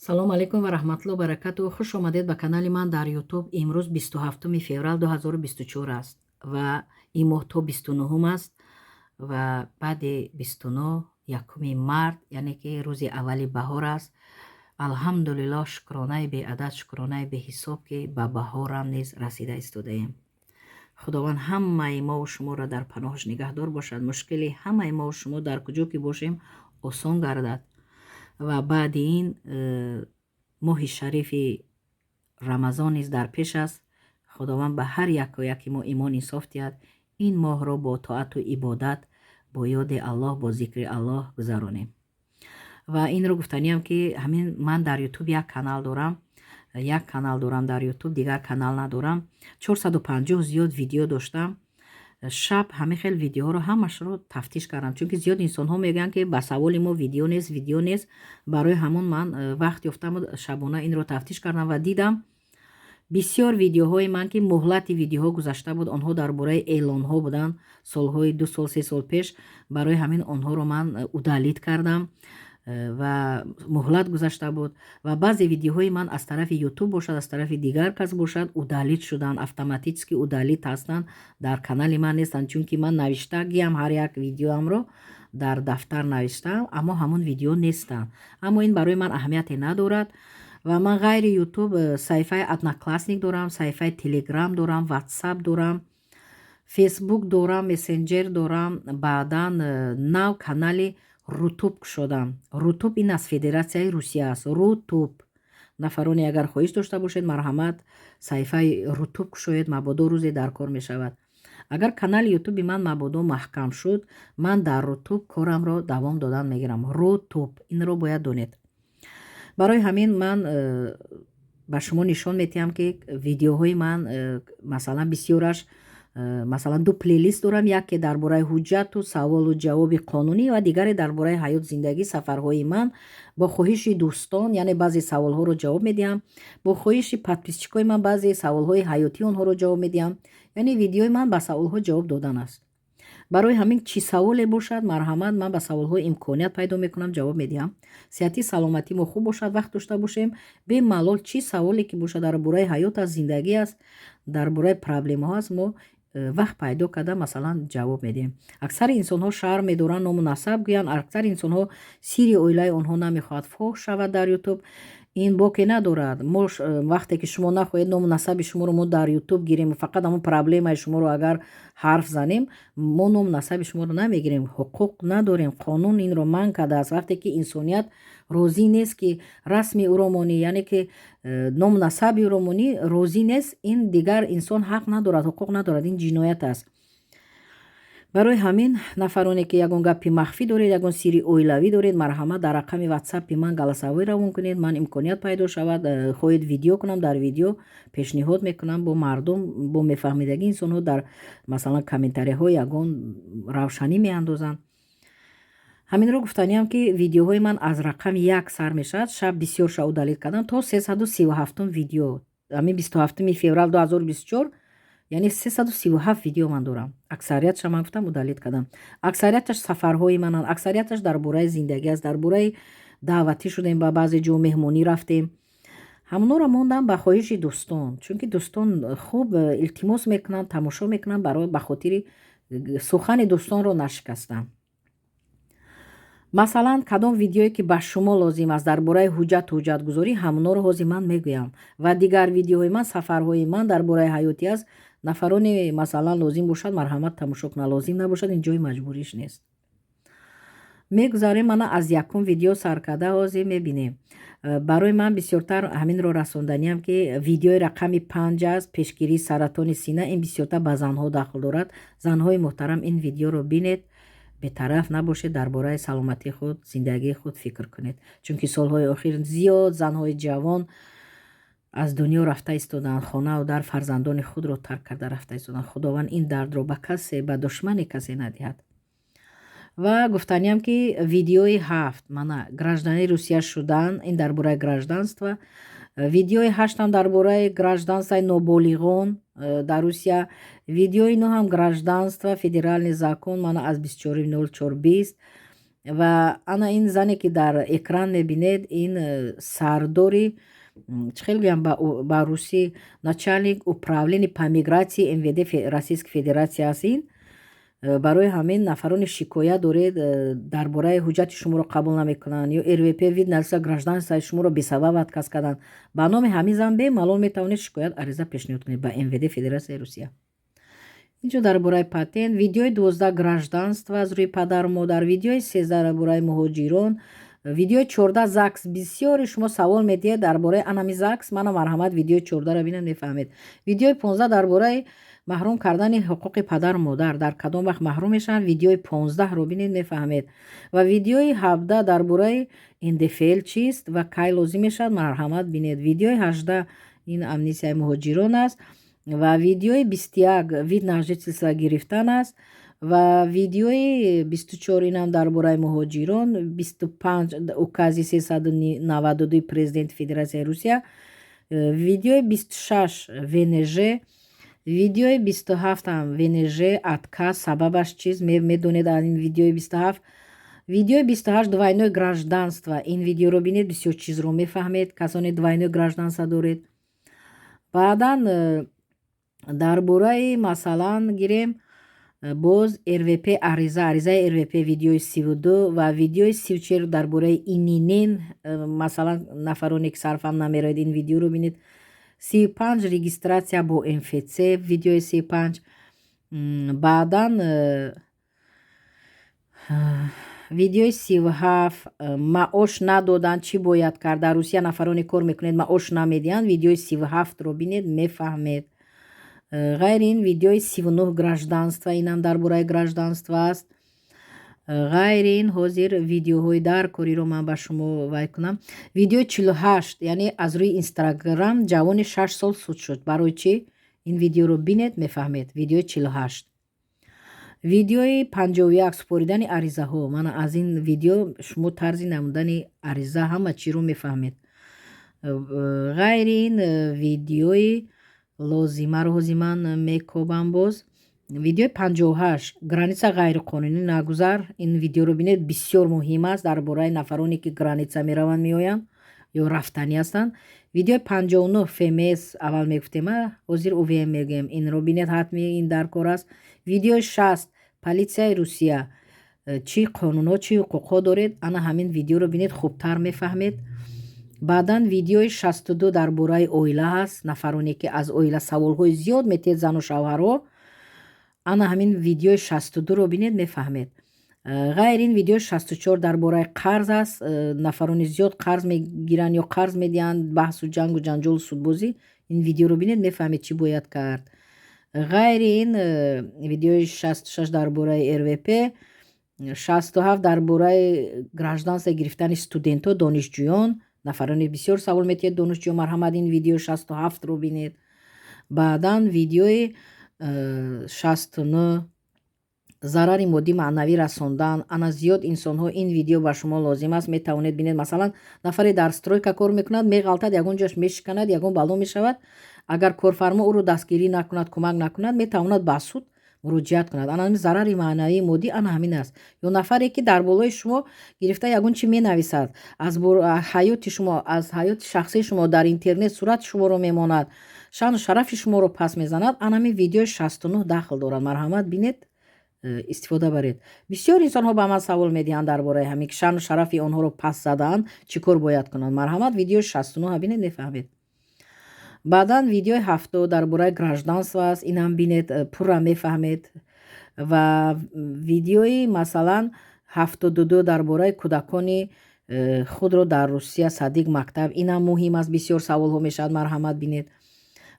Салом алейкум ва раҳматулло баракату. Хуш омадед ба канали ман дар Ютуб. Имрӯз 27 феврал 2024 аст ва ин моҳ то 29 аст ва баъди 29 1 март, яъне ки рӯзи аввали баҳор аст. Алҳамдулиллоҳ, шукронаи беадад, шукронаи беҳисоб, ки ба баҳорам низ расида истодаем. Худованд ҳамаи мову шуморо дар паноҳаш нигаҳдор бошад. Мушкили ҳамаи мову шумо дар куҷо ки бошем, осон гардад. Ва баъди ин моҳи шарифи Рамазон низ дар пеш аст. Худованд ба ҳар яку яки мо имон, инсоф диҳад, ин моҳро бо тоату ибодат, бо ёди Аллоҳ, бо зикри Аллоҳ гузаронем. Ва инро гуфтаниям, ки ҳамин ман дар Ютуб як канал дорам, як канал дорам дар Ютуб, дигар канал надорам. 450 зиёд видео доштам. Шаб ҳамин хел видеоҳоро ҳамашро тафтиш кардам, чунки зиёд инсонҳо мегӯянд, ки ба саволи мо видео нест, видео нест. Барои ҳамон ман вақт ёфтаму шабона инро тафтиш кардам ва дидам бисёр видеоҳои ман, ки муҳлати видеоҳо гузашта буд. Онҳо дар бораи эълонҳо буданд, солҳои 2 сол, 3 сол пеш. Барои ҳамин онҳоро ман удалить кардам ва муҳлат гузашта буд. Ва баъзе видеоҳои ман аз тарафи Ютуб бошад, аз тарафи дигар кас бошад, удалить шуданд, автоматически удалить ҳастанд, дар канали ман нестанд, чунки ман навиштагиам, ҳар як видеоамро дар дафтар навиштаам, аммо ҳамон видео нестанд. Аммо ин барои ман аҳамияте надорад. Ва ман ғайри Ютуб саҳифаи Одноклассник дорам, саҳифаи Телеграм дорам, Ватсап дорам, Фейсбук дорам, мессенҷер дорам. Баъдан нав канали Рутуб кушодам. Рутуб ин аз Федератсияи Русия аст. Рутуб, нафароне агар хоҳиш дошта бошед, марҳамат, саҳифаи Рутуб кушоед, мабодо рӯзе дар кор мешавад. Агар канали Ютуби ман мабодо маҳкам шуд, ман дар Рутуб корамро давом додан мегирам. Рутуб, инро бояд донед. Барои ҳамин ман ба шумо нишон медиҳам, ки видеоҳои ман масалан, бисёраш масалан, ду плейлист дорам: яке дар бораи ҳуҷҷату саволу ҷавоби қонунӣ ва дигаре дар бораи ҳаёт, зиндагӣ, сафарҳои ман. Бо хоҳиши дӯстон, яъне баъзе саволҳоро ҷавоб медиҳам, бо хоҳиши подписчикои ман баъзе саволҳои ҳаётии онҳоро ҷавоб медиҳам. Яъне видеои ман ба саволҳо ҷавоб додан аст. Барои ҳамин чӣ саволе бошад, марҳамат, ман ба саволҳо имконият пайдо мекунам, ҷавоб медиҳам. Сиҳатӣ, саломатӣ мо хуб бошад, вақт дошта бошем, бемалол чӣ саволе ки бошад, дар бораи ҳаёт аст, зиндагӣ аст, дар бораи проблемаҳо аст, мо вақт пайдо карда, масалан, ҷавоб медиҳем. Аксари инсонҳо шарм медоранд ному насаб гӯянд. Аксари инсонҳо сирри оилаи онҳо намехоҳад фош шавад дар Ютуб. Ин боке надорад. Мо вақте ки шумо нахоҳед ному насаби шуморо мо дар Ютуб гирем, фақат ҳамон проблемаи шуморо агар ҳарф занем, мо ному насаби шуморо намегирем, ҳуқуқ надорем, қонун инро манъ кардааст. Вақте ки инсоният розӣ нест, ки расми ӯро монӣ, яъне ки ному насаби ӯро монӣ, розӣ нест, ин дигар инсон ҳақ надорад, ҳуқуқ надорад, ин ҷиноят аст. Барои ҳамин нафароне ки ягон гапи махфӣ доред, ягон сирри оилавӣ доред, марҳамат, дар рақами Ватсапи ман голосовой равон кунед. Ман имконият пайдо шавад, хоҳед видео кунам, дар видео пешниҳод мекунам бо мардум, бо мефаҳмидагии инсонҳо дар масалан комментарияҳо ягон равшанӣ меандозанд. Ҳаминро гуфтаниам, ки видеоҳои ман аз рақами як сар мешавад, шаб бисёрша удалить кардам, то 337-ум видео. Ҳамин 27-уми феврал 2024, яъне 337 видео ман дорам. Аксариятша ман гуфтам, удалить кардам. Аксарияташ сафарҳои мананд, аксарияташ дар бораи зиндагӣ аст, дар бораи даъватӣ шудем, ба баъзе ҷо меҳмонӣ рафтем. Ҳамонҳоро мондам ба хоҳиши дӯстон, чунки дӯстон хуб илтимос мекунанд, тамошо мекунанд. Барои ба хотири сухани дӯстонро нашикастам. Масалан, кадом видеое ки ба шумо лозим аст дар бораи ҳуҷҷату ҳуҷҷатгузорӣ, ҳамонҳоро ҳозир ман мегӯям. Ва дигар видеоҳои ман, сафарҳои ман дар бораи ҳаётӣ аст. Нафароне, масалан, лозим бошад, марҳамат, тамошо кунад, лозим набошад, ин ҷои маҷбуриш нест. Мегузарем, мана аз якум видео сар карда ҳозир мебинем. Барои ман бисёртар ҳаминро расонданиам, ки видеои рақами 5 аст, пешгирии саратони сина. Ин бисёртар ба занҳо дахл дорад. Занҳои муҳтарам, ин видеоро бинед, бетараф набошед, дар бораи саломатии худ, зиндагии худ фикр кунед, чунки солҳои охир зиёд занҳои ҷавон аз дунё рафта истодаанд, хонаву дар, фарзандони худро тарк карда рафта истодаанд. Худованд ин дардро ба касе, ба душмани касе надиҳад. Ва гуфтаниам, ки видеои 7, мана, гражданини Русия шудан, ин дар бораи гражданство. Видеои ҳаштам дар бораи гражданствои ноболиғон дар Русия. Видеои нӯҳам гражданство, федеральный закон, мана, аз 24.04.20. Ва ана ин зане, ки дар экран мебинед, ин сардори, чӣ хел гӯям ба русӣ, начальник управления по миграции МВД Российской Федерация аст ин. Барои ҳамин нафароне шикоят доред дар бораи ҳуҷҷати шуморо қабул намекунанд ё РВП, вид на гражданство и шуморо бесабаб отказ карданд, ба номи ҳамин зан бемалол метавонед шикоят, ариза пешниҳод кунед ба МВД Федератсияи Русия. Инҷо дар бораи патент, видеои 12, гражданство аз рӯи падару модар, видеои 13 дар бораи муҳоҷирон, видеои 14, ЗАГС. Бисёри шумо савол медиҳед дар бораи анами ЗАГС. Мана, марҳамат, видеои 14-ро бинед, мефаҳмед. Видеои 15 дар бораи маҳрум кардани ҳуқуқи падару модар, дар кадом вақт маҳрум мешаванд, видеои 15-ро бинед, мефаҳмед. Ва видеои 17 дар бораи НДФЛ чист ва кай лозим мешавад, марҳамат, бинед. Видеои 18 ин амнистияи муҳоҷирон аст ва видеои 21 вид на жительство гирифтан аст ва видеои 24 инам дар бораи муҳоҷирон, 25 укази 392 президенти Федератсияи Русия, видеои 26 ВНЖ, видеои 27-ам ВНЖ отказ, сабабаш чиз, медонед ин видеои 27. Видеои 28 двойное гражданство. Ин видеоро бинед, бисёр чизро мефаҳмед, касоне двойное гражданство доред. Баъдан дар бораи, масалан, гирем боз РВП ариза, аризаи РВП, видеои 32 ва видеои 34 дар бораи ИНН. Масалан, нафароне ки сарфам намерояд, ин видеоро бинед. 35 регистрация бо МФЦ, видеои 35. Баъдан видеои 37, маош надоданд, чӣ бояд кард? Дар Русия нафароне кор мекунед, маош намедиҳанд, видеои 37-ро бинед, мефаҳмед. Ғайри ин, видеои 39 гражданство, инам дар бораи гражданство аст. Ғайри ин, ҳозир видеоҳои даркориро ман ба шумо вай кунам. Видеои 48, яъне аз рӯи Инстаграм ҷавони 6 сол суд шуд, барои чӣ? Ин видеоро бинед, мефаҳмед. Видеои 48. Видеои 51, супоридани аризаҳо. Мана, аз ин видео шумо тарзи намудани ариза, ҳама чиро мефаҳмед. Ғайри ин, видеои лозимаро ҳозир ман мекобам. Боз видеои 58, граница ғайриқонунӣ нагузар. Ин видеоро бинед, бисёр муҳим аст дар бораи нафароне, ки граница мераванд, меоянд ё рафтанӣ ҳастанд. Видеои 59, ФМС аввал мегуфтем, ҳозир УВМ мегӯем, инро бинед, ҳатми ин дар кор аст. Видеои 60, политсияи Русия, чӣ қонунҳо, чӣ ҳуқуқҳо доред, ана ҳамин видеоро бинед, хубтар мефаҳмед. Баъдан видеои 62 дар бораи оила ҳаст. Нафароне, ки аз оила саволҳои зиёд метиҳед, зану шавҳарҳо, ана ҳамин видеои 62-ро бинед, мефаҳмед. Ғайр ин, видеои 64 дар бораи қарз аст. Нафарони зиёд қарз мегиранд ё қарз медиҳанд, баҳсу ҷангу ҷанҷолу судбозӣ, ин видеоро бинед, мефаҳмед, чӣ бояд кард. Ғайри ин, видеои 66 дар бораи РВП, 67 дар бораи гражданство гирифтани студентҳо, донишҷӯён. Нафароне бисёр савол метиҳед, донишҷӯён, марҳамат, ин видеои 67-ро бинед. Баъдан видеои 69, зарари моддӣ, маънавӣ расондан. Ана, зиёд инсонҳо, ин видео ба шумо лозим аст, метавонед бинед. Масалан, нафаре дар стройка кор мекунад, меғалтад, ягон ҷояш мешиканад, ягон бало мешавад. Агар корфармо ӯро дастгирӣ накунад, кӯмак накунад, метавонад ба суд муроҷиат кунад. Ана ҳамин зарари маънавии моддӣ ана ҳамин аст. Ё нафаре, ки дар болои шумо гирифта ягон чи менависад аз ҳаёти шумо, аз ҳаёти шахсии шумо, дар интернет сурати шуморо мемонад, шаъну шарафи шуморо пас мезанад, ана ҳамин видеои 69 дахл дорад. Марҳамат, бинед, истифода баред. Бисёр инсонҳо ба ман савол медиҳанд дар бораи ҳамин, ки шаъну шарафи онҳоро пас задаанд, чӣ кор бояд кунанд. Марҳамат, видеои 69 бинед, мефаҳмед. Баъдан видеои 70 дар бораи гражданство аст, инам бинед, пурра мефаҳмед. Ва видеои, масалан, 72 дар бораи кӯдакони худро дар Русия садик, мактаб, инам муҳим аст, бисёр саволҳо мешавад, марҳамат, бинед.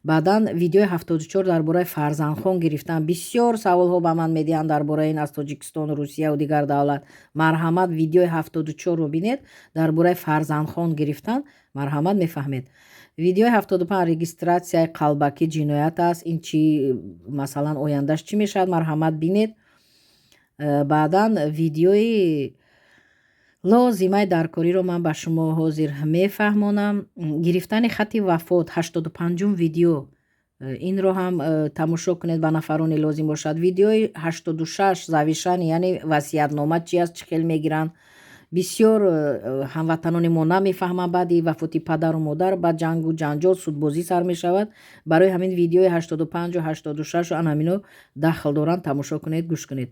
Баъдан видеои 74 дар бораи фарзандхон гирифтан. Бисёр саволҳо ба ман медиҳанд дар бораи ин аз Тоҷикистону Русияву дигар давлат. Марҳамат, видеои 74-ро бинед, дар бораи фарзандхон гирифтан, марҳамат, мефаҳмед. Видеои 75, регистратсияи қалбакӣ ҷиноят аст, ин чӣ, масалан, ояндаш чӣ мешавад, марҳамат, бинед. Баъдан видеои лозимаи даркориро ман ба шумо ҳозир мефаҳмонам. Гирифтани хати вафот, 85-ум видео. Инро ҳам тамошо кунед, ба нафароне лозим бошад. Видеои 86, завещание, яъне васиятнома чи аст, чӣ хел мегиранд. Бисёр ҳамватанони мо намефаҳманд. Баъди вафоти падару модар баъд ҷангу ҷанҷол, судбозӣ сар мешавад. Барои ҳамин видеои 85-у 86-у ан ҳамино дахл доранд. Тамошо кунед, гӯш кунед.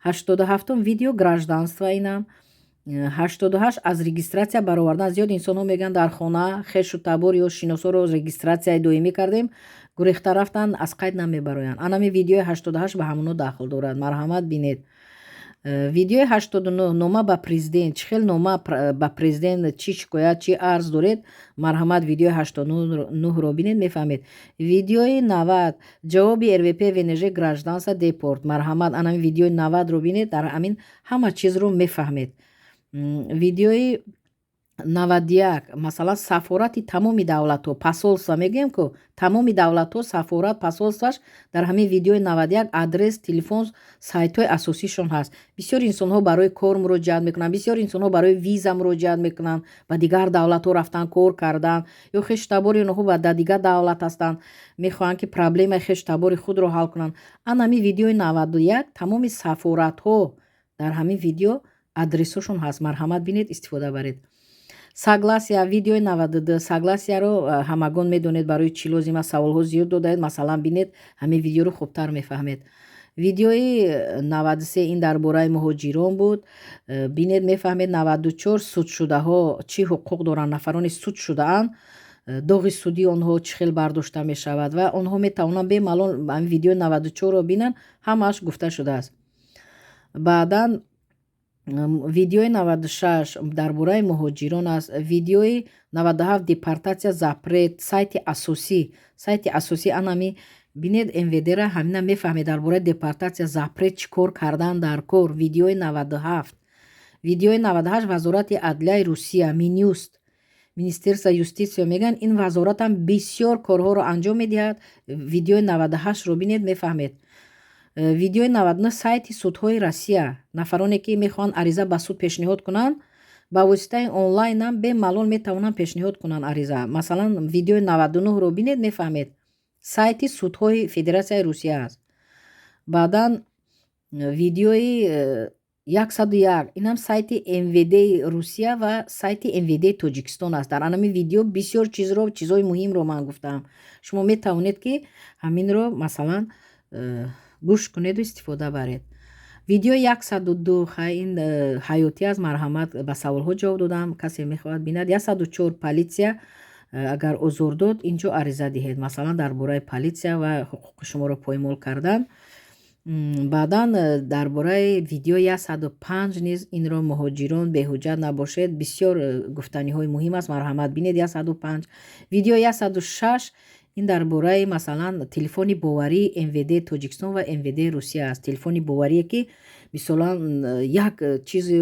87-ум видео, гражданство, инам. 88, аз регистрация баровардан. Зиёд инсонҳо мегӯянд, дар хона хешу табор ё шиносоро регистрацияи доимӣ кардем, гурехта рафтанд, аз қайд намебароянд. Анами видеои 88 ба ҳамоно дахл дорад. Марҳамат, бинед. Видеои 89, нома ба президент, чӣ хел нома ба президент, чӣ шикоят, чӣ арз доред. Марҳамат, видеои 89-ро бинед, мефаҳмед. Видеои 90, ҷавоби РВП, ВНЖ, гражданство, депорт. Марҳамат, анами видеои 90-ро бинед, дар ҳамин ҳама чизро мефаҳмед. Видеои 91, масалан, сафорати тамоми давлатҳо, посольство мегӯем ку, тамоми давлатҳо сафорат, посольстваш дар ҳамин видеои 91 адрес, телефон, сайтҳои асосишон ҳаст. Бисёр инсонҳо барои кор муроҷиат мекунанд, бисёр инсонҳо барои виза муроҷиат мекунанд, ба дигар давлатҳо рафтан, кор кардан, ё хешу табори онҳо дар дигар давлат ҳастанд, мехоҳанд, ки проблемаи хешу табори худро ҳал кунанд. Ан ҳамин видеои 91 тамоми сафоратҳо дар ҳамин видео адресҳошон ҳаст. Марҳамат, бинед, истифода баред. Согласия, видеои 92. Согласияро ҳамагон медонед, барои чӣ лозим аст. Саволҳо зиёд додаед. Масалан, бинед ҳамин видеоро, хубтар мефаҳмед. Видеои 93, ин дар бораи муҳоҷирон буд, бинед, мефаҳмед. 94, судшудаҳо чӣ ҳуқуқ доранд, нафароне суд шудаанд, доғи судии онҳо чӣ хел бардошта мешавад ва онҳо метавонанд бемалол ҳамин видеои 94-ро бинанд, ҳамааш гуфта шудааст. Баъдан видеои 96 дар бораи муҳоҷирон аст. Видеои 97, депортация запрет, сайти асосӣ, сайти асосӣ анами бинед, МВДра ҳамина мефаҳмед, дар бораи депортация запрет чӣ кор кардан дар кор. Видеои 97. Видеои 98, Вазорати адлияи Русия, Минюст, Министерство юстиция мегӯянд, ин вазоратам бисёр корҳоро анҷом медиҳад. Видеои 98-ро бинед, мефаҳмед. Видеои 99, сайти судҳои Россия. Нафароне ки мехоҳанд ариза ба суд пешниҳод кунанд, ба воситаи онлайнам бемалол метавонанд пешниҳод кунанд ариза. Масалан, видеои 99-ро бинед, мефаҳмед, сайти судҳои Федератсияи Русия аст. Баъдан видеои 101, инам сайти МВДи Русия ва сайти МВДи Тоҷикистон аст. Дар анами видео бисёр чизро, чизҳои муҳимро ман гуфтаам. Шумо метавонед, ки ҳаминро, масалан, гӯш кунеду истифода баред. Видеои 102, хай, ин ҳаётӣ аст. Марҳамат, ба саволҳо ҷавоб додам, касе мехоҳад бинад. 104, политсия агар озор дод, инҷо ариза диҳед. Масалан, дар бораи политсия ва ҳуқуқи шуморо поймол кардан. Баъдан дар бораи видеои 105 низ инро, муҳоҷирон беҳуҷҷат набошед, бисёр гуфтаниҳои муҳим аст. Марҳамат, бинед 105. Видеои 106, ин дар бораи, масалан, телефони боварии МВД Тоҷикистон ва МВД Русия аст. Телефони боварие, ки мисолан як чизе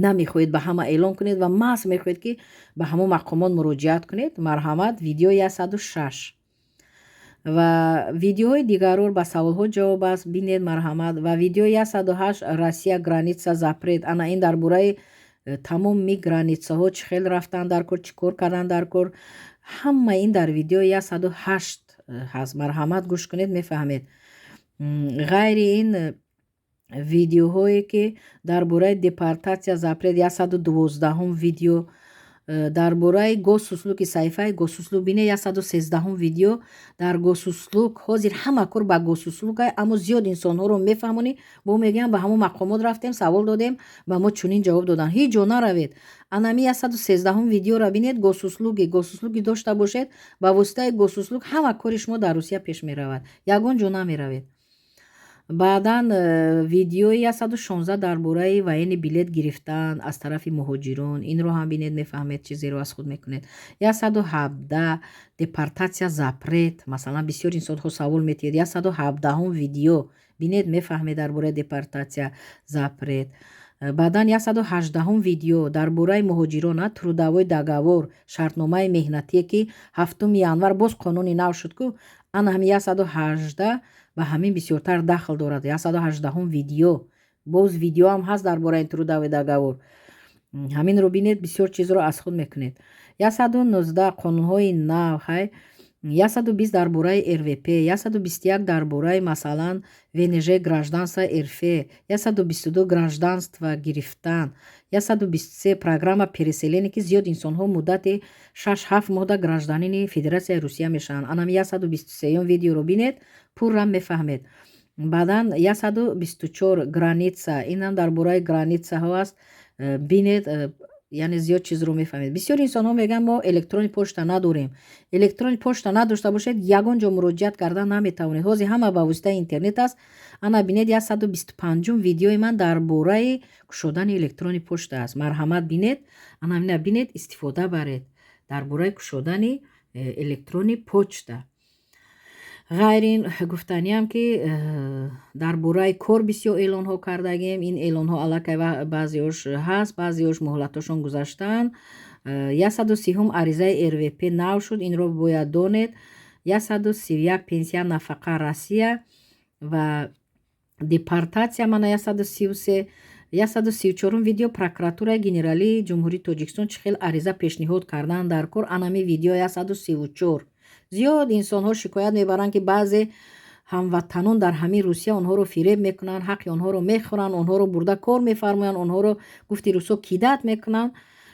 намехоҳед ба ҳама эълон кунед ва маҳз мехоҳед, ки ба ҳамон мақомот муроҷиат кунед. Марҳамат, видеои 106. Ва видеоҳои дигарро ба саволҳо ҷавоб аст, бинед, марҳамат. Ва видеои 108, Россия граница запрет. Ана ин дар бораи тамоми границаҳо, чӣ хел рафтан дар кор, чӣ кор кардан дар кор, ҳама ин дар видеои 108 ҳаст. Марҳамат, гӯш кунед, мефаҳмед. Ғайри ин видеоҳое, ки дар бораи депортация запрет, 112-ум видео, дар бораи Госуслуги, саҳифаи Госуслуг бине, 113-ум видео дар Госуслуг. Ҳозир ҳама кор ба Госуслуг, аммо зиёд инсонҳоро мефаҳмонӣ, бо мегӯянд, ба ҳамон мақомот рафтем, савол додем, ба мо чунин ҷавоб доданд. Ҳеҷ ҷо наравед, анами 113-ум видеоро бинед. Госуслуги, Госуслуги дошта бошед, ба воситаи Госуслуг ҳама кори шумо дар Русия пеш меравад, ягон ҷо намеравед. Баъдан видеои 116 дар бораи военный билет гирифтан аз тарафи муҳоҷирон, инро ҳам бинед, мефаҳмед, чизеро аз худ мекунед. 117, депортация запрет. Масалан, бисёр инсонҳо савол метиҳед. 117-ум видео бинед, мефаҳмед дар бораи депортация запрет. Баъдан 118-ум видео дар бораи муҳоҷирон, трудовой договор, шартномаи меҳнатие, ки 7-уми январ боз қонуни нав шуд ку, ана ҳами 118 ба ҳамин бисёртар дахл дорад. 118-ум видео, боз видеоам ҳаст дар бораи трудовой договор, ҳаминро бинед, бисёр чизро аз худ мекунед. 119, қонунҳои нав, ҳай. 120 дар бораи РВП, 121 дар бораи, масалан, ВНЖ, гражданство РФ, 122 гражданство гирифтан, 123 программа переселение, ки зиёд инсонҳо муддати 6-7 моҳда гражданини Федератсияи Русия мешаванд. Анам 123-юм видеоро бинед, пурра мефаҳмед. Баъдан 124 граница, инам дар бораи границаҳо аст, бинед, яъне зиёд чизро мефаҳмед. Бисёр инсонҳо мегӯянд: «Мо электронный почта надорем». Электронный почта надошта бошед, ягон ҷо муроҷиат кардан наметавонед. Ҳозир ҳама ба воситаи интернет аст. Ана бинед, 125-ум видеои ман дар бораи кушодани электронный почта аст. Марҳамат, бинед, ана ина бинед, истифода баред дар бораи кушодани электронный почта. Ғайр ин, гуфтаниам, ки дар бораи кор бисёр эълонҳо кардагем. Ин эълонҳо аллакай баъзеош ҳаст, баъзеош муҳлатошон гузаштаанд. 130-ум аризаи РВП нав шуд, инро бояд донед. 131 пенсия, нафақа, Россия ва депортатсия, мана 133. 134-ум видео Прокуратураи генералии Ҷумҳурии Тоҷикистон чӣ хел ариза пешниҳод кардан дар кор, анами видео 134. Зиёд инсонҳо шикоят мебаранд, ки баъзе ҳамватанон дар ҳамин Русия онҳоро фиреб мекунанд, ҳаққи онҳоро мехӯранд, онҳоро бурда кор мефармоянд, онҳоро, гуфти русо, кидать мекунанд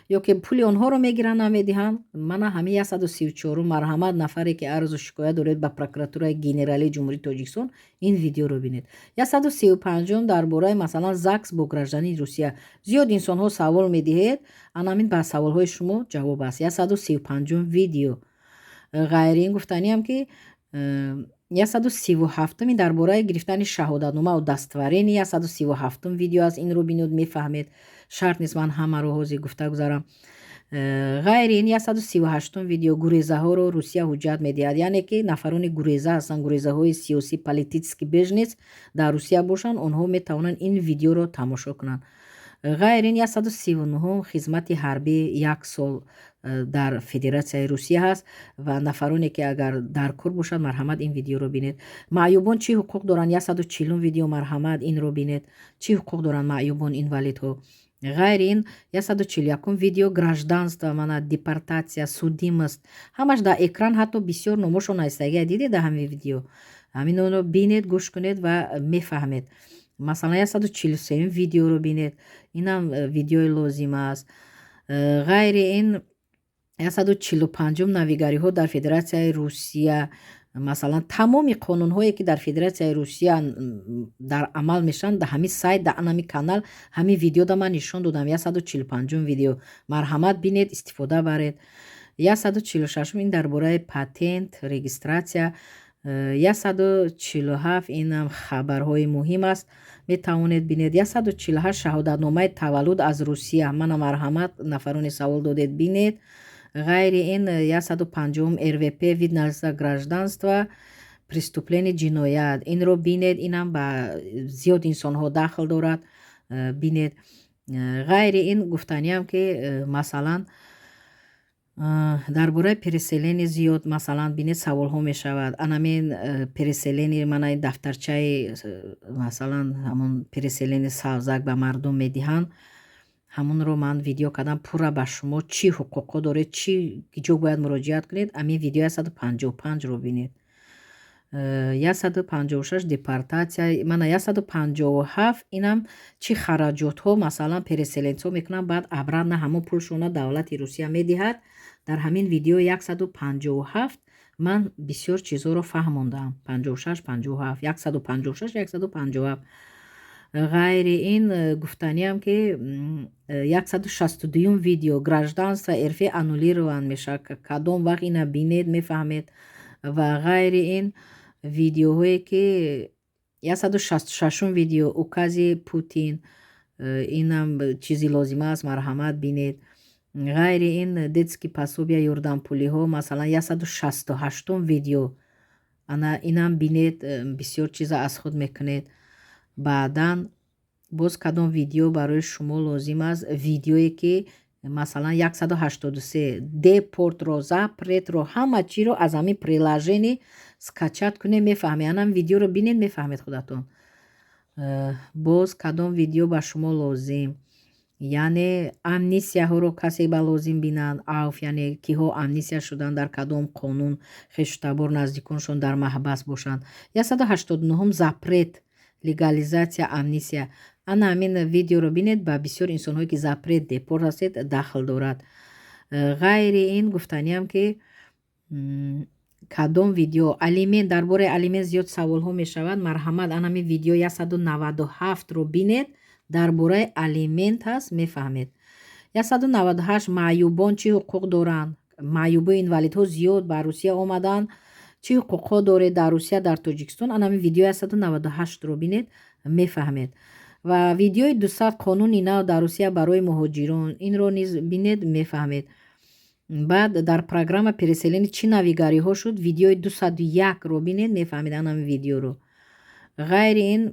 ё ки пули онҳоро мегиранд, намедиҳанд. Мана ҳамин 134-ум. Марҳамат, нафаре ки арзу шикоят доред ба Прокуратураи генералии Ҷумҳурии Тоҷикистон, ин видеоро бинед. 135-ум дар бораи, масалан, ЗАГС бо гражданини Русия. Зиёд инсонҳо савол медиҳед, анамин ба саволҳои шумо ҷавоб аст, 135-ум видео. Ғайри ин, гуфтаниам, ки 137-уми дар бораи гирифтани шаҳодатнома, удостоверение, 137-ум видео аст. Инро бинед, мефаҳмед. Шарт нест ман ҳамаро ҳозир гуфта гузарам. Ғайри ин, 138-ум видео гурезаҳоро Русия ҳуҷҷат медиҳад, яъне ки нафарони гуреза ҳастанд, гурезаҳои сиёсӣ, политический беженец дар Русия бошанд, онҳо метавонанд ин видеоро тамошо кунанд. Ғайр ин, 139-ум хизмати ҳарбӣ як сол дар Федератсияи Русия ҳаст ва нафароне ки агар дар кор бошад, марҳамат, ин видеоро бинед. Маъюбон чӣ ҳуқуқ доранд, 140-ум видео, марҳамат, инро бинед, чӣ ҳуқуқ доранд маъюбон, инвалидҳо. Ғайри ин, 141-ум видео гражданство, мана депортатсия, судимость, ҳамаш дар экран, ҳатто бисёр номошон навистагия, дидед дар ҳамин видео. Ҳаминро бинед, гӯш кунед ва мефаҳмед. Масалан, 143-ум видеоро бинед, инам видеои лозим аст. Ғайри ин, 145-ум навигариҳо дар Федератсияи Русия, масалан, тамоми қонунҳое ки дар Федератсияи Русия дар амал мешаванд, дар ҳамин сайт, дар ҳамин канал, ҳамин видеода ман нишон додам. 145-ум видео, марҳамат, бинед, истифода баред. 146-ум ин дар бораи патент, регистрация. 147 инам хабарҳои муҳим аст, метавонед бинед. 148 шаҳодатномаи таваллуд аз Русия, мана марҳамат, нафароне савол додед, бинед. Ғайри ин, 150-ум РВП, вид на гражданство, преступление, ҷиноят, инро бинед, инам ба зиёд инсонҳо дахл дорад, бинед. Ғайри ин, гуфтаниам, ки масалан, дар бораи переселение зиёд, масалан, бинед, саволҳо мешавад. Анамин переселение, мана дафтарчаи, масалан, ҳамон переселение савзак ба мардум медиҳанд, ҳамонро ман видео кардам пурра ба шумо, чӣ ҳуқуқҳо доред, чӣ ҷо бояд муроҷиат кунед. Амин видео 155-ро бинед. 156 депортатсия, мана 157 инам чӣ хараҷотҳо, масалан, переселенцҳо мекунанд, баъд обратно ҳамон пулшона давлати Русия медиҳад. Дар ҳамин видео 157 ман бисёр чизҳоро фаҳмондам. 56, 57, 156, 157. Ғайри ин, гуфтаниам, ки 162-юм видео гражданство РФ аннулирован мешавад кадом вақт, ина бинед, мефаҳмед. Ва ғайри ин, видеоҳое ки 166-ум видео укази Путин, инам чизи лозима аст, марҳамат, бинед. Ғайри ин, детский пособия, ёрдампулиҳо, масалан, 168-ум видео, ана инам бинед, бисёр чиза аз худ мекунед. Баъдан боз кадом видео барои шумо лозим аст? Видеое ки, масалан, 183 депортро, запретро, ҳама чиро аз ҳамин приложение скачать кунед, мефаҳмед. Анам видеоро бинед, мефаҳмед худатон. Боз кадом видео ба шумо лозим? Яъне амнистияҳоро касе ба лозим бинад, авф, яъне киҳо амнистия шуданд, дар кадом қонун, хешу табор, наздиконшон дар маҳбас бошанд. 189-ум запрет, легализация, амнистия. Ана ҳамин видеоро бинед, ба бисёр инсонҳое ки запрет, депорт ҳастед, дахл дорад. Ғайри ин гуфтаниам, ки кадом видео алимент, дар бораи алимент зиёд саволҳо мешавад. Марҳамат, ана ҳамин видео 197-ро бинед, дар бораи алимент ҳаст, мефаҳмед. 198, маъюбон чӣ ҳуқуқ доранд? Маъюбу инвалидҳо зиёд ба Русия омаданд, чӣ ҳуқуқҳо доред дар Русия, дар Тоҷикистон? Ана ҳамин видеои 198-ро бинед, мефаҳмед. Ва видеои 200, қонуни нав дар Русия барои муҳоҷирон, инро низ бинед, мефаҳмед. Баъд дар программа переселение чӣ навигариҳо шуд, видеои 201-ро бинед, мефаҳмед ана ҳамин видеоро. Ғайри ин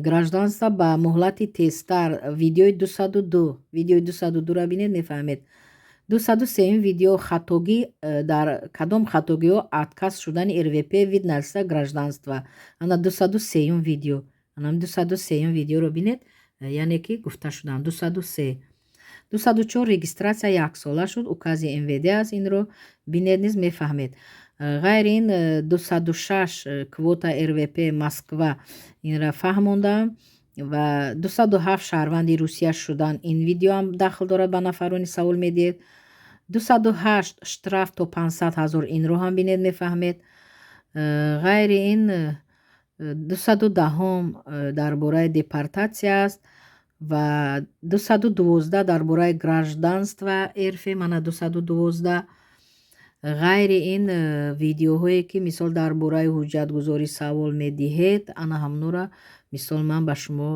гражданство ба муҳлати тезтар, видеои 202, видеои 202-ро бинед, мефаҳмед. 203-юм видео, хатогӣ, дар кадом хатогиҳо отказ шудани РВП, вид на гражданство, ана 203-юм видео, ана 203-юм видеоро бинед, яъне ки гуфта шудам 203. 204, регистрация яксола шуд, укази МВД аст, инро бинед низ, мефаҳмед. Ғайри ин 206, квота РВП Москва, инра фаҳмондам. Ва 207, шаҳрванди Русия шудан, ин видеоам дахл дорад ба нафарони савол медиҳед. 208, штраф то 500 ҳазор, инро ҳам бинед, мефаҳмед. Ғайри ин 210-ум дар бораи депортатсия аст ва 212 дар бораи гражданство РФ, мана 212. Ғайри ин видеоҳое ки мисол дар бораи ҳуҷҷатгузорӣ савол медиҳед, ана ҳамнура мисол ман ба шумо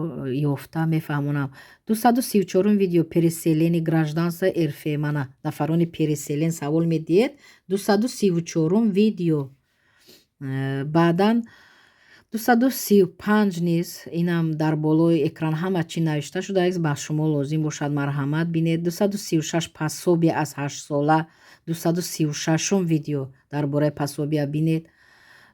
ёфта мефаҳмонам. 234-ум видео, переселение, гражданство РФ, мана нафарони переселен савол медиҳед, 234-ум видео. Баъдан 235 низ, инам дар болои экран ҳама чӣ навишта шудааст, ба шумо лозим бошад, марҳамат, бинед. 236, пособие аз 8-сола, 236-ум видео дар бораи пособия бинед.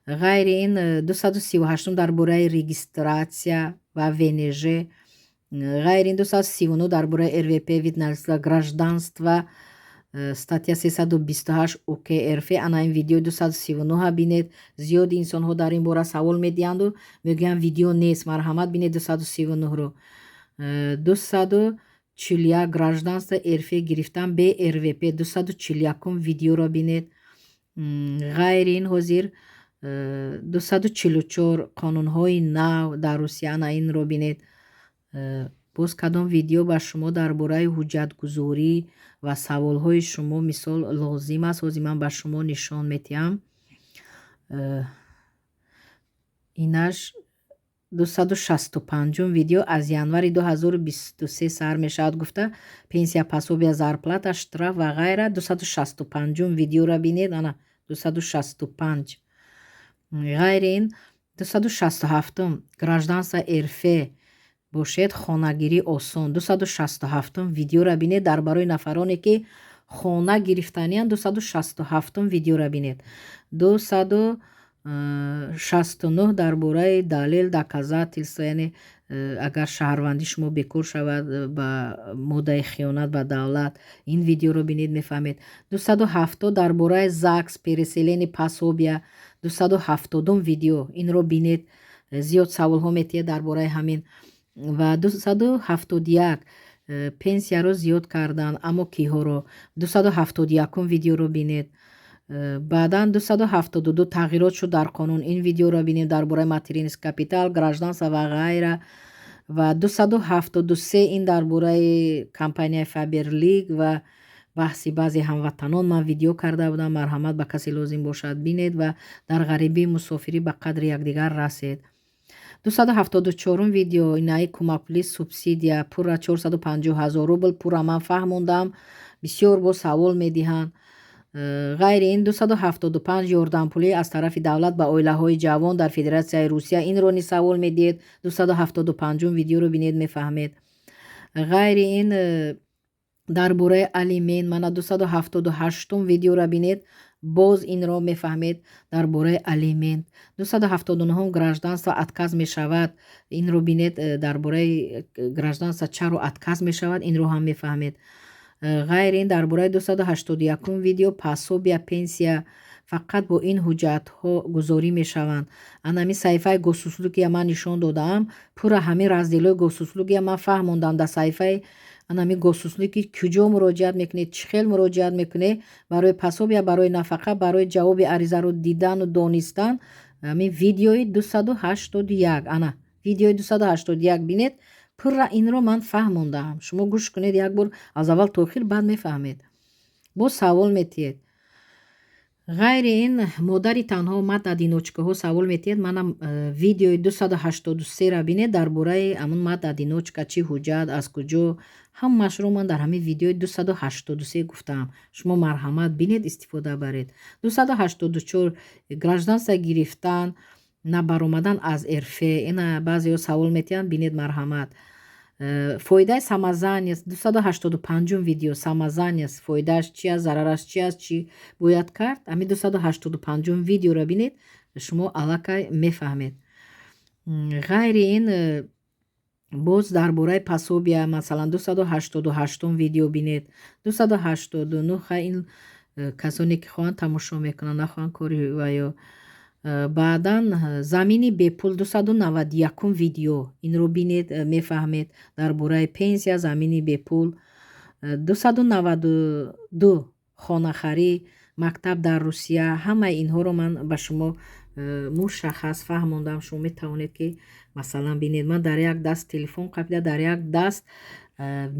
Ғайри ин 238-ум дар бораи регистрация ва ВНЖ. Ғайри ин 239 дар бораи РВП, вид на гражданство, статья 328 УК РФ, ана ин видеои 239 бинед. Зиёди инсонҳо дар ин бора савол медиҳанду мегӯянд, видео нест. Марҳамат, бинед 239-ро. 241, гражданство РФ гирифтан бе РВП, 241-ум видеоро бинед. Ғайри ин ҳозир 244, қонунҳои нав дар Русия, ана инро бинед. Боз кадом видео ба шумо дар бораи ҳуҷҷатгузорӣ ва саволҳои шумо мисол лозим аст, ҳозир ман ба шумо нишон медиҳам. Инаш 265-ум видео, аз январи 2023 сар мешавад гуфта, пенсия, пособия, зарплата, штраф ва ғайра, 265-ум видеоро бинед, ана 265. Ғайри ин 267-ум, гражданство РФ бошед, хонагирӣ осон, 267-ум видеоро бинед, дар барои нафароне ки хона гирифтаниянд, 267-ум видеоро бинед. 269, дар бораи далел, доказательство, яъне агар шаҳрвандии шумо бекор шавад ба моддаи хиёнат ба давлат, ин видеоро бинед, мефаҳмед. 270, дар бораи ЗАГС, переселение, пособия, 270-ум видео, инро бинед, зиёд саволҳо метиҳад дар бораи ҳамин. Ва 271, пенсияро зиёд карданд, аммо киҳоро, 271-ум видеоро бинед. Баъдан 272, тағйирот шуд дар қонун, ин видеоро бинед, дар бораи материнский капитал, гражданство ва ғайра. Ва 273, ин дар бораи компанияи Фаберлик ва баҳси баъзе ҳамватанон ман видео карда будам. Марҳамат, ба касе лозим бошад, бинед. Ва дар ғарибӣ, мусофирӣ ба қадри якдигар расед. 274-ум видео, инаи кӯмакпулӣ, субсидия пурра 450 ҳазор рубл, пурра ман фаҳмондам, бисёр боз савол медиҳанд. Ғайри ин 275, ёрдампулӣ аз тарафи давлат ба оилаҳои ҷавон дар Федератсияи Русия, инро низ савол медиҳед, 275-ум видеоро бинед, мефаҳмед. Ғайри ин дар бораи алимент, мана 278-ум видеоро бинед. Боз инро мефаҳмед. Дар бораи алимент 279-ум, гражданство отказ мешавад, инро бинед. Дар бораи гражданство чаро отказ мешавад, инро ҳам мефаҳмед. Ғайр ин, дар бораи 281-ум видео, пособия, пенсия фақат бо ин ҳуҷҷатҳо гузорӣ мешаванд. Анами саҳифаи Госуслугия ман нишон додаам, пурра ҳамин разделҳои Госуслугия ман фаҳмондам. Дар саҳифаи анами Госуслуги куҷо муроҷиат мекунед, чӣ хел муроҷиат мекунед барои пособия, барои нафақа, барои ҷавоби аризаро дидану донистан, ҳамин видеои 281, ана видеои 281 бинед, пурра инро ман фаҳмондаам. Шумо гӯш кунед як бор аз аввал то охир, баъд мефаҳмед. Боз савол метиҳед. Ғайри ин, модари танҳо, мать-одиночкаҳо савол метиҳед. Манам видеои 283-ра бинед, дар бораи ҳамун мать-одиночка, чӣ ҳуҷҷат, аз куҷо, ҳамаашро ман дар ҳамин видеои 283 гуфтаам. Шумо марҳамат, бинед, истифода баред. 284, гражданство гирифтан, набаромадан аз РФ, ина баъзеҳо савол метиҳанд, бинед, марҳамат. Фоидаи самозанятость, 285-ум видео, самозанятость фоидааш чи аст, зарараш чи аст, чӣ бояд кард, ҳамин 285-ум видеоро бинед, шумо аллакай мефаҳмед. Ғайри ин, боз дар бораи пособия, масалан, 288-ум видео бинед, 289. Хай, ин касоне ки хоҳанд, тамошо мекунанд, нахоҳанд, кори ва ё баъдан замини бепул, 291-ум видео, инро бинед, мефаҳмед дар бораи пенсия, замини бепул. 292, хонахарӣ, мактаб дар Русия, ҳамаи инҳоро ман ба шумо мушаххас фаҳмондам. Шумо метавонед, ки масалан, бинед, ман дар як даст телефон қапида, дар як даст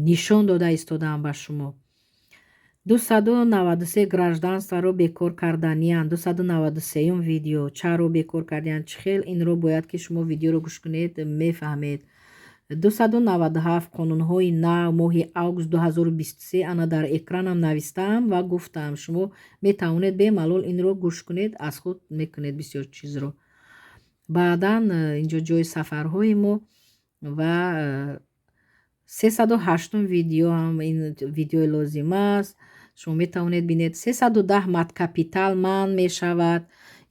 нишон дода истодаам ба шумо. 293, гражданстворо бекор карданиянд, 293-юм видео, чаро бекор кардиянд, чӣ хел, инро бояд ки шумо видеоро гӯш кунед, мефаҳмед. 297, қонунҳои нав, моҳи август 2023, ана дар экранам навистаам ва гуфтаам, шумо метавонед бемалол инро гӯш кунед, аз худ мекунед бисёр чизро. Баъдан инҷо ҷои сафарҳои мо ва 308-ум видео ҳам, ин видеои лозима аст, шумо метавонед бинед. 310, маткапитал манъ мешавад,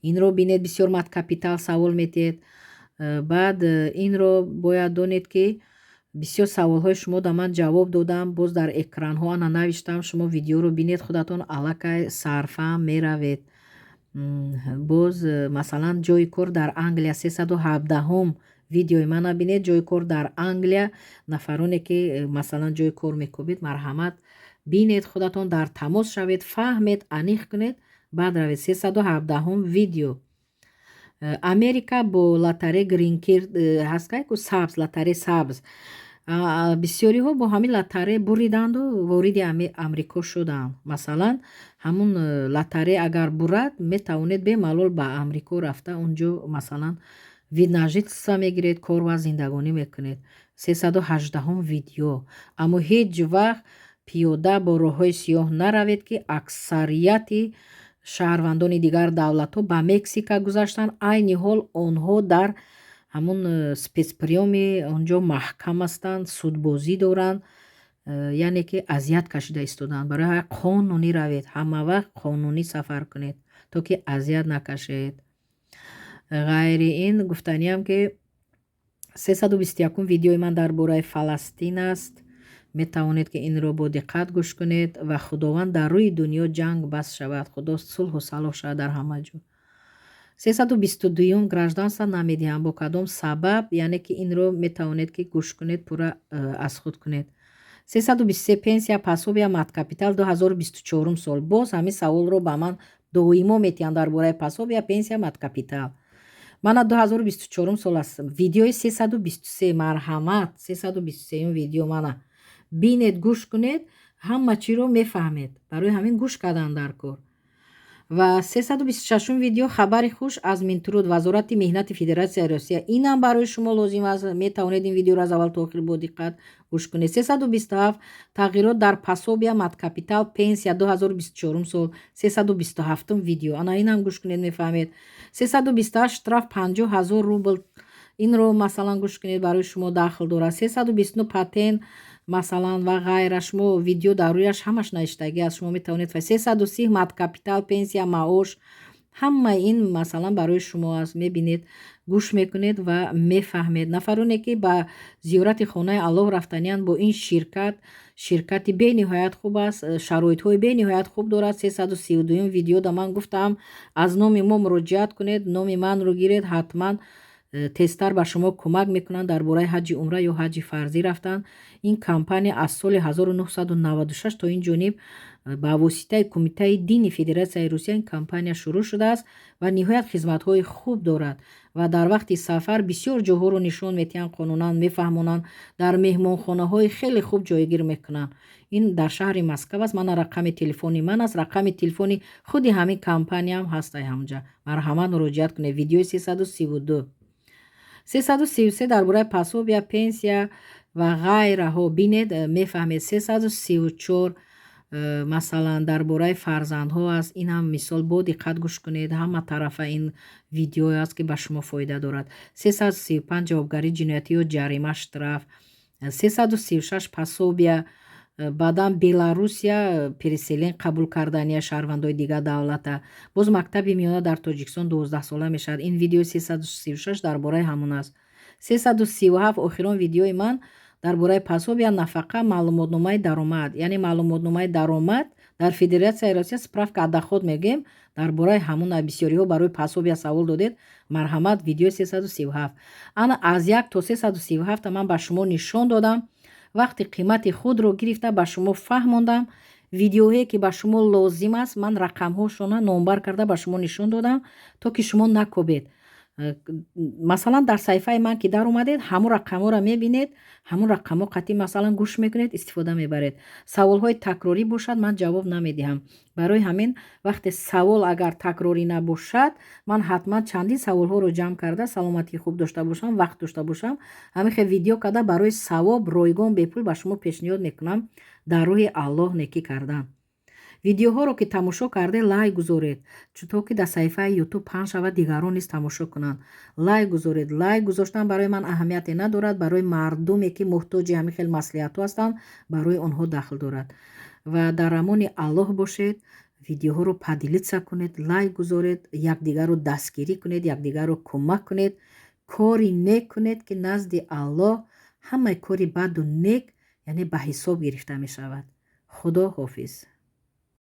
инро бинед, бисёр маткапитал савол метиҳед. Баъд инро бояд донед, ки бисёр саволҳои шумо да ман ҷавоб додам, боз дар экранҳо ана навиштам, шумо видеоро бинед, худатон аллакай сарфаҳм меравед. Боз масалан, ҷои кор дар Англия, 317-ум видеои мана бинед, ҷои кор дар Англия. Нафароне ки масалан, ҷои кор мекобед, марҳамат, бинед, худатон дар тамос шавед, фаҳмед, аниқ кунед, баъд равед. 317-ум видео. Америка бо лотарея гринкарт ҳаст, ку сабз, лотарея сабз, бисёриҳо бо ҳамин лотарея буриданду вориди Амрико шуданд. Масалан, ҳамун лотарея агар бурад, метавонед бемалол ба Амрико рафта, унҷо, масалан, вид на жительство мегиред, кор ва зиндагонӣ мекунед. 318-ум видео. Аммо ҳеҷ вақт пиёда бо роҳҳои сиёҳ наравед, ки аксарияти шаҳрвандони дигар давлатҳо ба Мексика гузаштанд. Айни ҳол онҳо дар ҳамун спецприёми онҷо маҳкам ҳастанд, судбозӣ доранд, яъне ки азият кашида истодаанд. Барои ҳамин қонунӣ равед, ҳамавақт қонунӣ сафар кунед, то ки азият накашед. Ғайри ин, гуфтаниам, ки 321-ум видеои ман дар бораи Фаластин аст, метавонед, ки инро бо диққат гӯш кунед. Ва Худованд, дар рӯи дунё ҷанг бас шавад, Худо сулҳу салоҳ шавад дар ҳама ҷо. 322-юм, гражданство намедиҳам, бо кадом сабаб, яъне ки инро метавонед, ки гӯш кунед, пурра аз худ кунед. 323, пенсия, пособия, маткапитал 2024 сол. Боз ҳамин саволро ба ман доимо метиҳанд дар бораи пособия, пенсия, маткапитал. Мана 2024 сол аст, видеои 323, марҳамат, 323-юм видео мана бинед, гӯш кунед, ҳама чиро мефаҳмед. Барои ҳамин гӯш кардан дар кор. Ва 326-ум видео, хабари хуш аз Минтруд, Вазорати меҳнати Федератсияи Россия, инам барои шумо лозим аст, метавонед ин видеоро аз аввал то охир бо диққат гӯш кунед. 327, тағйирот дар пособия, маткапитал, пенсия 2024 сол, 327-ум видео, ана инам гӯш кунед, мефаҳмед. 328, штраф 50 000 рубл, инро, масалан, гӯш кунед, барои шумо дахл дорад. 329, патент. Масалан, ва ғайра. Шумо видео дар рӯяш ҳамаш навиштагӣ аст, шумо метавонед. 330 маткапитал, пенсия, маош, ҳамаи ин, масалан, барои шумо аст. Мебинед, гӯш мекунед ва мефаҳмед. Нафароне, ки ба зиёрати хонаи Аллоҳ рафтаниянд, бо ин ширкат, ширкати бениҳоят хуб аст, шароитҳои бениҳоят хуб дорад. 332-юм видеода ман гуфтам, аз номи мо муроҷиат кунед, номи манро гиред, ҳатман тезтар ба шумо кӯмак мекунанд дар бораи ҳаҷи умра ё ҳаҷи фарзӣ рафтан. Ин компания аз соли 1996 то ин ҷониб ба воситаи Кумитаи дини Федератсияи Русия ин компания шурӯъ шудааст ва ниҳоят хизматҳои хуб дорад ва дар вақти сафар бисёр ҷоҳоро нишон медиҳанд, қонунан мефаҳмонанд, дар меҳмонхонаҳои хеле хуб ҷойгир мекунанд. Ин дар шаҳри Москав аст. Мана рақами телефони ман аст, рақами телефони худи ҳамин компанияам ҳаст ҳамҷа. Марҳамат, муроҷиат кунед. Видеои 332. 333 дар бораи пособия, пенсия ва ғайраҳо бинед, мефаҳмед. 334, масалан, дар бораи фарзандҳо аст. Инам мисол бо диққат гӯш кунед, ҳама тарафа ин видеое аст, ки ба шумо фоида дорад. 335 ҷавобгарии ҷиноятӣ ё ҷарима, штраф. 336 пособия. Баъдан Беларусия переселен қабул кардания шаҳрвандои дигар давлата. Боз мактаби миёна дар Тоҷикистон 12-сола мешавад. Ин видеои 336 дар бораи ҳамон аст. 337, охирон видеои ман, дар бораи пособия, нафақа, маълумотномаи даромад, яъне маълумотномаи даромад дар Федератсияи Россия, справка о доход мегӯем, дар бораи ҳамон. Бисёриҳо барои пособия савол додед. Марҳамат, видеои 337. Ана аз 1 то 337 ман ба шумо нишон додам, вақти қимати худро гирифта ба шумо фаҳмондам. Видеоҳое, ки ба шумо лозим аст, ман рақамҳошона номбар карда ба шумо нишон додам, то ки шумо накобед. Масалан, дар саҳифаи ман ки даромадед, ҳамун рақамҳоро мебинед, ҳамун рақамҳо қатъи, масалан, гӯш мекунед, истифода мебаред. Саволҳои такрорӣ бошад, ман ҷавоб намедиҳам. Барои ҳамин вақте савол агар такрорӣ набошад, ман ҳатман чандин саволҳоро ҷамъ карда, саломатии хуб дошта бошам, вақт дошта бошам, ҳамин хел видео карда, барои савоб, ройгон, бепул ба шумо пешниҳод мекунам, дар роҳи Аллоҳ некӣ кардан. Видеоҳоро ки тамошо карде, лайк гузоред, то ки дар саҳифаи Ютуб паҳн шавад, дигарон низ тамошо кунанд. Лайк гузоред. Лайк гузоштан барои ман аҳамияте надорад, барои мардуме, ки муҳтоҷи ҳамин хел маслиҳатҳо ҳастанд, барои онҳо дахл дорад. Ва дар амони Аллоҳ бошед. Видеоҳоро поделиться кунед, лайк гузоред, якдигарро дастгирӣ кунед, якдигарро кӯмак кунед, кори нек кунед, ки назди Аллоҳ ҳамаи кори баду нек, яъне, ба ҳисоб гирифта мешавад. Худо ҳофиз.